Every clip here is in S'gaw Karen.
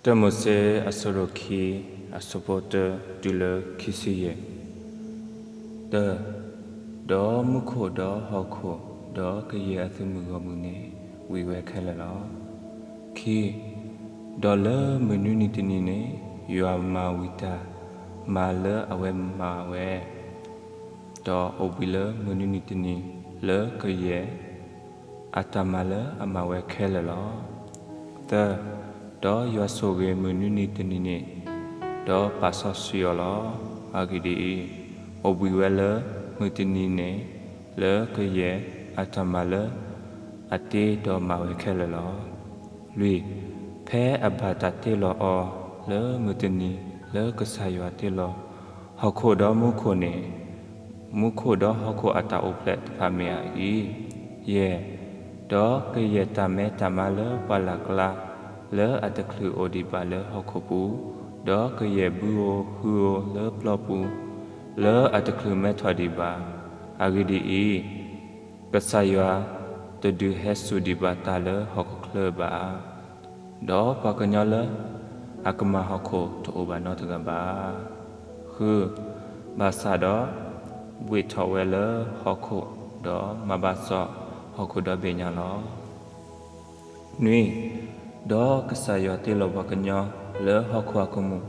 တၢမိၤၡ့အဆၢဒိၣ်ခံ, အဆၢဖိတၢတုၤလၢခံဆံယဲၢ်. တၢ, ဒီးမူခိၣ်, ဒီးဟီၣ်ခိၣ်, ဒီးကယဲၢ်အသုးမုၢ်ဂီၢ်မုၢ်န့ၣ် ဝံၣ်ဝဲခဲလၢာ်လီၤ. ခံ, ဒီးလၢမုၢ်နွံနံၤတနံၤန့ၣ် ယွၤမၤဝံၤတၢ်မၤလၢအဝဲမၤဝဲ ဒီးအိၣ်ဘှံးလၢမုၢ်နွံနံၤတနံၤလၢကယဲၢ်အတၢ်မၤလၢအမၤဝဲခဲလၢာ်လီၤ. သၢ, ဒီးယွၤဆိၣ်ဂ့ၤမုၢ်နွံနံၤတနံၤန့ၣ်, ဒီးပာ်စီဆှံအီၤလီၤ. အဂ့ၢ်ဒ်အံၤ, အိၣ်ဘှံးဝဲလၢမုၢ်တနံၤန့ၣ် လၢကယဲၢ်အတၢ်မၤလၢအတ့ဒီးမၤဝဲခဲလၢာ်လီၤ. လွံၢ်, ဖဲအဘၣ်တၢ်တ့လီၤအီၤလၢမုၢ်တနံၤလၢကစၢ်ယွၤတ့လီၤ ဟီၣ်ခိၣ်ဒီးမူခိၣ်န့ၣ်, မူခိၣ်ဒီးဟီၣ်ခိၣ်အတၢ်အိၣ်ဖျဲၣ်တဖၣ်မ့ၢ်အအံၤ, ယဲၢ်, ဒီးကယဲၢ်တၢ်မဲတၢ်မါလၢပှၢ်လၢ်ကျါ လၢအတချုးအိၣ်ဒံးဘၣ်လၢဟီၣ်ခိၣ်ပူၤ, ဒီးကယဲၢ်ဘုဧိၤဟုဧိၤလၢပျီပူၤ, လၢအတချုးမဲထီၣ်ဒံးဘၣ်. အဂ့ၢ်ဒ်အံၤ, ကစၢ်ယွၤတဒုးဟဲစူၢ်ဒံးဘၣ်တၢ်လၢဟီၣ်ခိၣ်ချၢဘၣ်, ဒီးပှၤကညီလၢအကမၤဟီၣ်ခိၣ်တအိၣ်ဘၣ်နီတဂၤဘၣ်. ဃု, ဘၣ်ဆၣ်ဒီးဘှံးထီၣ်ဝဲလၢဟီၣ်ခိၣ်, ဒီးမၤဘၣ်စီၣ်ဟီၣ်ခိၣ်ဒီဘ့ၣ်ညါလီၤ. နွံ, ဒီးကစၢ်ယွၤတ့လီၤပှၤကညီလၢဟီၣ်ခိၣ်အကမူၣ်,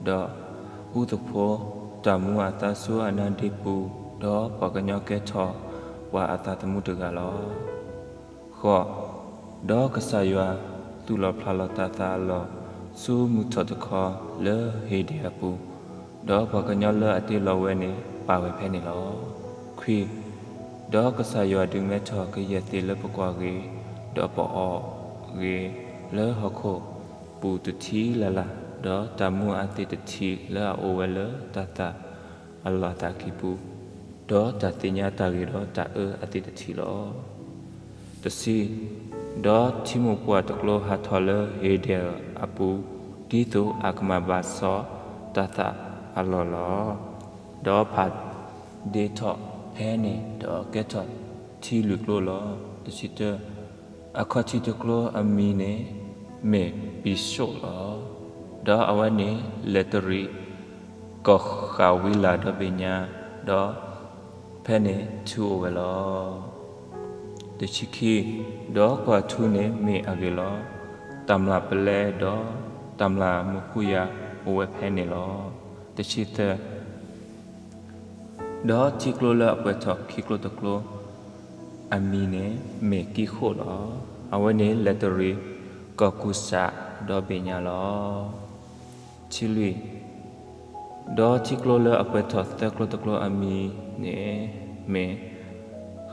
ဒီးအူသဖှိတၢ်မူအသါဆူအနါဒ့ပူၤ, ဒီးပှၤကညီကဲထီၣ်ပှၤအသးသမူတဂၤလီၤ. ဃိး, ဒီးကစၢ်ယွၤသူၣ်လီၤဖျးလီၤတၢ်သးအလီၢ်ဆူမုၢ်ထီၣ်တခီလၢဧ့ၤဒ့ၣ်အပူၤ, ဒီးပှၤကညီလၢအတ့လီၤဝဲန့ၣ်ပာ်ဝဲဖဲန့ၣ်လီၤ. ခွံ, ဒီးကစၢ်ယွၤဒုးမဲထီၣ်ကယဲၢ်သ့ၣ်လၢပကွၢ်ဂ့ၤ, ဒီးပအီၣ်ဂ့ၤ, လၢဟီၣ်ခိၣ်ပူၤတထံၣ်လၢ်လၢ်, ဒီးတၢ်မူအသ့ၣ်တထံၣ်လၢအအိၣ်ဝဲလၢတၢ်သၣ်အလီၢ်အသးကံၢ်ပူၤ, ဒီးတၢ်သ့ၣ်ညါတၢ်ဂ့ၤဒီးတၢ်အၢအသ့ၣ်တထံၣ်လီၤ. တဆံ, ဒီးထံမိၢ်ပှၢ်တကျိဟးထီၣ်လၢဧ့ၤဒ့ၣ်အပူၤ, ဒ်သိးအကမၤဘၣ်စီၣ်တၢ်သးအလီၢ်လီၤ. ဒီးဖးဒ့ထီၣ်ဖဲန့ၣ်, ဒီးကဲထီၣ်ထံလွံၢ်ကျိလီၤ. တဆံတၢ, အခီၣ်ထံးတကျိအမံၤန့ၣ် မ့ၢ်ပံၤၡိၣ်လီၤ. ဒီးအဝဲန့ၣ်လဲၤတရံး ကီၢ်ဃးဝံလးဒီဘ့ၣ်ညါ, ဒီးဖဲန့ၣ်ထူအိၣ်ဝဲလီၤ. တဆံခံ, ဒီးကွၢ်ထူန့ၣ်မ့ၢ်အဂ့ၢ်လီၤ. တၢ်မျၢ်ပလဲဒီးတၢ်မျၢ်မူၤဃုယၤအိၣ်ဝဲဖဲန့ၣ်လီၤ. တဆံသၢ, ဒီးထံကျိလၢအပှဲၤထီၣ်ခံကျိတကျိ အမံၤန့ၣ်မ့ၢ်ကံဃိၣ်လီၤ. အဝဲန့ၣ်လဲၤတရံး ကီၢ်ကူၡးဒီဘ့ၣ်ညါလီၤ. တဆံလွံၢ်, ဒီးထံကျိလၢအပှဲၤထီၣ်သၢကျိတကျိအမံၤန့ၣ် မ့ၢ်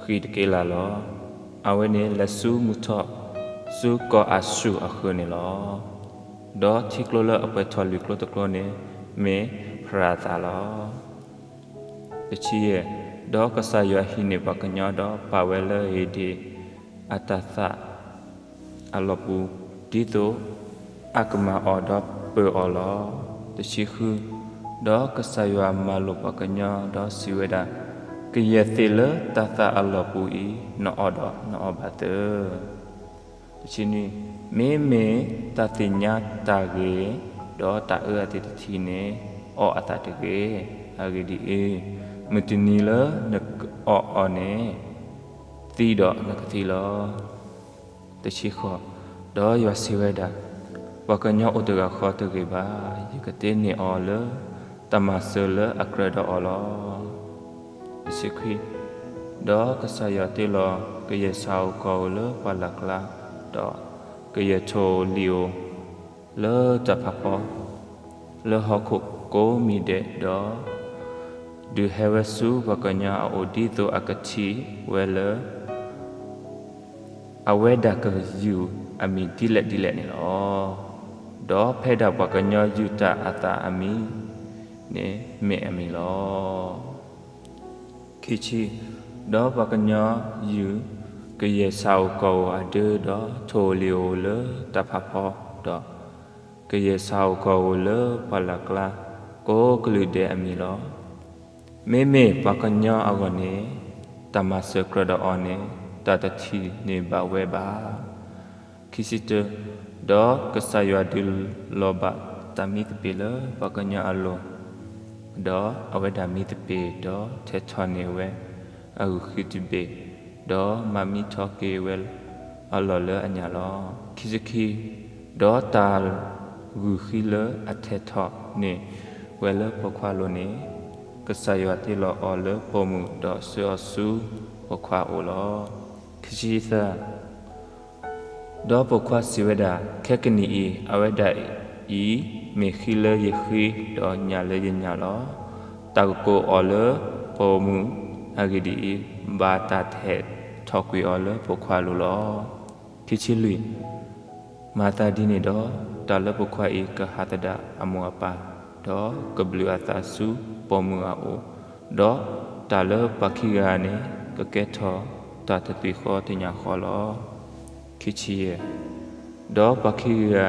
ဃံးတက့လးလီၤ. အဝဲန့ၣ်လဲၤဆူမုၢ်ထီၣ်ဆူကီၢ်အၤၡူၢ်အဃၢၤန့ၣ်လီၤ. ဒီးထံကျိလၢအပှဲၤထီၣ်လွံၢ်ကျိတကျိန့ၣ် မ့ၢ်ဖရၤသးလီၤ. တဆံယဲၢ်, ဒီးကစၢ်ယွၤဟံးန့ၢ်ပှၤကညီဒီးပာ်ဝဲလၢဧ့ၤဒ့ၣ်အတၢ်သးအလီၢ်ပူၤ, ဒ်သိးအကမၤအီၤဒီးပၢၤအီၤလီၤ. တဆံဃု, ဒီးကစၢ်ယွၤမၤလိာ်ပှၤကညီဒီးစံးဝဲဒၣ်, ကယဲၢ်သ့ၣ်လၢတၢ်သးအလီၢ်ပူၤအံၤ နအီၣ်ဒီးနအီၣ်ဘၣ်သၢ. တဆံနွံ, မ့မ့ၢ်တၢ်သ့ၣ်ညါတၢ်ဂ့ၤ ဒီးတၢ်အၢအသ့ၣ်တထံၣ်န့ၣ် အီၣ်အသးတဂ့ၤ. အဂ့ၢ်ဒ်အံၤ, မုၢ်တနံၤလၢနကအီၣ်အီၤန့ၣ် သံဒီးနကသံလီၤ. တဆံဃိး, ဒီးယွၤစံးဝဲဒၣ်, ပှၤကညီအိၣ်တဂၤဃီတဂ့ၤဘၣ်, ယကတ့န့ၢ်အီၤလၢတၢ်မၤစၢၤလၢအကြၢးဒီးအီၤလီၤ. တဆံခွံ, ဒီးကစၢ်ယွၤတ့လီၤကယဲၢ်ဆၣ်ဧိၤကီၢ်ဧိၤလၢပှၢ်လၢ်ကျါ, ဒီးကယဲၢ်ထိၣ်ဧိၤလံၤဧိၤလၢတၢ်ဖးဖီ, လၢဟီၣ်ခိၣ်ကိးမံၤဒဲး, ဒီးဒုးဟဲဝဲဆူပှၤကညီအအိၣ်ဒ်သိးအကထံၣ်ဝဲလၢ အဝဲဒၣ်ကယူာ်အမံၤဒ်လဲၣ်ဒ်လဲၣ်န့ၣ်လီၤ. ဒီးဖဲဒၣ်ပှၤကညီယူာ်တၢ်အသးအမံၤန့ၣ်မ့ၢ်အမံၤလီၤ. ခံဆံ, ဒီးပှၤကညီယူာ်ကယဲၢ်ဆၣ်ဧိၤကီၢ်ဧိၤအဒၢဒီးထိၣ်ဧိၤလံၤဧိၤလၢတၢ်ဖးဖီ, ဒီးကယဲၢ်ဆၣ်ဧိၤကီၢ်ဧိၤလၢပှၢ်လၢ်ကျါ ကိးကလုာ်ဒဲးအမံၤလီၤ. မ့မ့ၢ်ပှၤကညီအဂီၢ်န့ၣ် တၢ်မၤစၢၤကြၢးဒီးအီၤန့ၣ် တၢ်တထံၣ်န့ၢ်ဘၣ်ဝဲဘၣ်. ခံဆံတၢ, ဒီးကစၢ်ယွၤဒုးလီၤဘၣ်တၢ်မံသပ့ၤလၢပှၤကညီအလိၤ, ဒီးအဝဲဒၣ်မံသပ့ၤ, ဒီးထဲးထီၣ်န့ၢ်ဝဲအဂုာ်ဃံတဘ့ၣ်, ဒီးမၤမံထီၣ်က့ၤဝဲအလီၢ်လၢအညၣ်လီၤ. ခံဆံခံ, ဒီးတၢ်ဂုာ်ဃံလၢအထဲးထီၣ်န့ၢ်ဝဲလၢပိာ်ခွါအလိၤန့ၣ်, ကစၢ်ယွၤတ့လီၤအီၤလၢပိာ်မုၣ်, ဒီးဆှၢအီၤဆူပိာ်ခွါအအိၣ်လီၤ. ခံဆံသၢ, ဒီးပိာ်ခွါစံးဝဲဒၣ်, ခဲကနံၣ်အံၤ, အဝဲဒၣ်အံၤမ့ၢ်ဃံလၢယဃံ, ဒီးညၣ်လၢယညၣ်လီၤ. တၢ်ကကိးအီၤလၢပိာ်မုၣ်အဂ့ၢ်ဒ်အံၤ, ဘၣ်တၢ်ထဲးထီၣ်ကွံာ်အီၤလၢပိာ်ခွါအလိၤလီၤ. ခံဆံလွံၢ်, မၤသးဒ်န့ၣ်ဒီး, တၢ်လၢပိာ်ခွါအံၤကဟးသဒၣ်အမိၢ်အပၢ်, ဒီးကဘျုးအသးဆူပိာ်မုၣ်အအိၣ်, ဒီးတၢ်လၢပှၤခံဂၤန့ၣ် ကကဲထီၣ်တၢ်တသွံၣ်ဃီတညၣ်ဃီလီၤ. ခံဆံယဲၢ်, ဒီးပှၤခံဂၤ,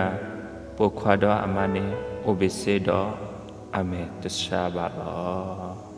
ပိာ်ခွါဒီးအမါန့ၣ် အိၣ်ဘ့ၣ်ဆ့ဒီးအမဲာ်တဆှးဘၣ်လီၤ.